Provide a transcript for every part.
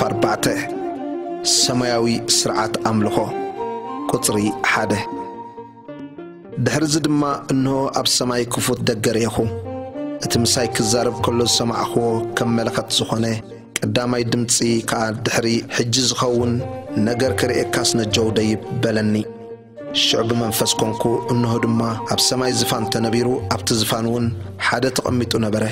ኣርባዕተ። ሰማያዊ ስርዓት ኣምልኾ። ቁጽሪ ሓደ። ድሕርዚ ድማ እንሆ ኣብ ሰማይ ክፉት ደገ ርኤኹ። እቲ ምሳይ ክዛረብ ከሎ ዝሰማዕኽዎ ከም መለኸት ዝኾነ ቀዳማይ ድምጺ ከኣ ድሕሪ ሕጂ ዝኸውን ነገር ክርእየካስ ነጀው ደይብ በለኒ። ሽዑ ብመንፈስ ኮንኩ፣ እንሆ ድማ ኣብ ሰማይ ዝፋን ተነቢሩ፣ ኣብቲ ዝፋን እውን ሓደ ተቐሚጡ ነበረ።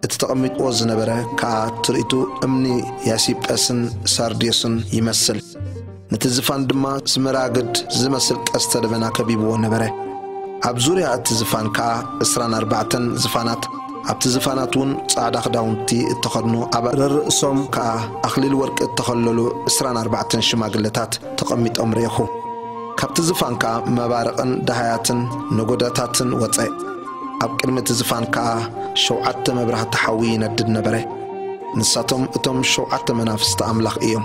እቲ ተቐሚጥዎ ዝነበረ ከኣ ትርኢቱ እምኒ ያሲጳስን ሳርድዮስን ይመስል። ነቲ ዝፋን ድማ ስመራግድ ዝመስል ቀስተ ደበና ከቢብዎ ነበረ። ኣብ ዙርያ እቲ ዝፋን ከኣ ዕስራን ኣርባዕተን ዝፋናት፣ ኣብቲ ዝፋናት እውን ጻዕዳ ክዳውንቲ እተኸድኑ፣ ኣብ ርእሶም ከኣ ኣኽሊል ወርቂ እተኸለሉ ዕስራን ኣርባዕተን ሽማግለታት ተቐሚጦም ርኤኹ። ካብቲ ዝፋን ከኣ መባርቕን ደሃያትን ነጎዳታትን ወጸ። ኣብ ቅድሚ እቲ ዝፋን ከኣ ሸውዓተ መብራህቲ ሓዊ ይነድድ ነበረ። ንሳቶም እቶም ሸውዓተ መናፍስቲ ኣምላኽ እዮም።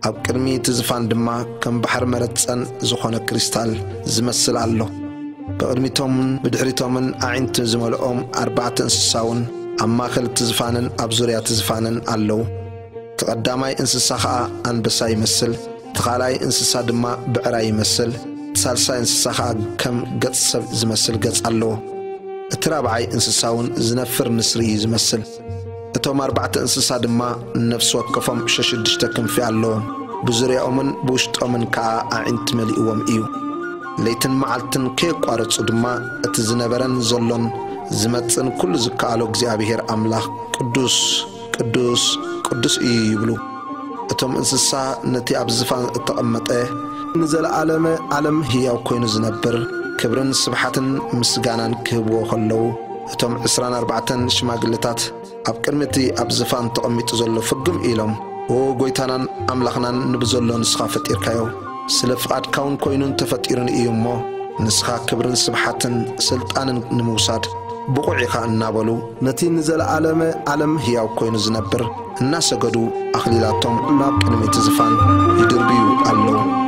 ኣብ ቅድሚ እቲ ዝፋን ድማ ከም ባሕሪ መረጸን ዝኾነ ክሪስታል ዝመስል ኣሎ። ብቕድሚቶምን ብድሕሪቶምን ኣዒንቲ ዝመልኦም ኣርባዕተ እንስሳውን ኣብ ማእከል እቲ ዝፋንን ኣብ ዙርያ እቲ ዝፋንን ኣለዉ። እቲ ቀዳማይ እንስሳ ኸኣ ኣንበሳ ይመስል፣ እቲ ኻልኣይ እንስሳ ድማ ብዕራይ ይመስል፣ እቲ ሳልሳይ እንስሳ ኸኣ ከም ገጽ ሰብ ዝመስል ገጽ ኣለዎ። እቲ ራብዓይ እንስሳ እውን ዝነፍር ንስሪ እዩ ዝመስል። እቶም ኣርባዕተ እንስሳ ድማ ነፍሲ ወከፎም ሸሽዱሽተ ክንፊ ኣለዎም፣ ብዙርያኦምን ብውሽጦምን ከኣ ኣዒንቲ መሊእዎም እዩ። ለይትን መዓልትን ከየቋረጹ ድማ እቲ ዝነበረን ዘሎን ዝመጽእን ኩሉ ዝከኣሎ እግዚኣብሔር ኣምላኽ ቅዱስ፣ ቅዱስ፣ ቅዱስ እዩ ይብሉ። እቶም እንስሳ ነቲ ኣብ ዝፋን እተቐመጠ ንዘለዓለመ ዓለም ህያው ኮይኑ ዝነብር ክብርን ስብሓትን ምስጋናን ክህብዎ ከለዉ፣ እቶም ዕስራን ኣርባዕተን ሽማግለታት ኣብ ቅድሚ እቲ ኣብ ዝፋን ተቐሚጡ ዘሎ ፍግም ኢሎም፣ "ኦ ጐይታናን ኣምላኽናን፣ ንብዘሎ ንስኻ ፈጢርካዮ፣ ስለ ፍቓድካ እውን ኮይኑ እንተፈጢሩን እዩ እሞ፣ ንስኻ ክብርን ስብሓትን ስልጣንን ንምውሳድ ብቑዕ ኢኻ" እናበሉ፣ ነቲ ንዘለዓለመ ዓለም ህያው ኮይኑ ዝነብር እናሰገዱ፣ ኣኽሊላቶም ናብ ቅድሚ እቲ ዝፋን ይድርብዩ ኣለዉ።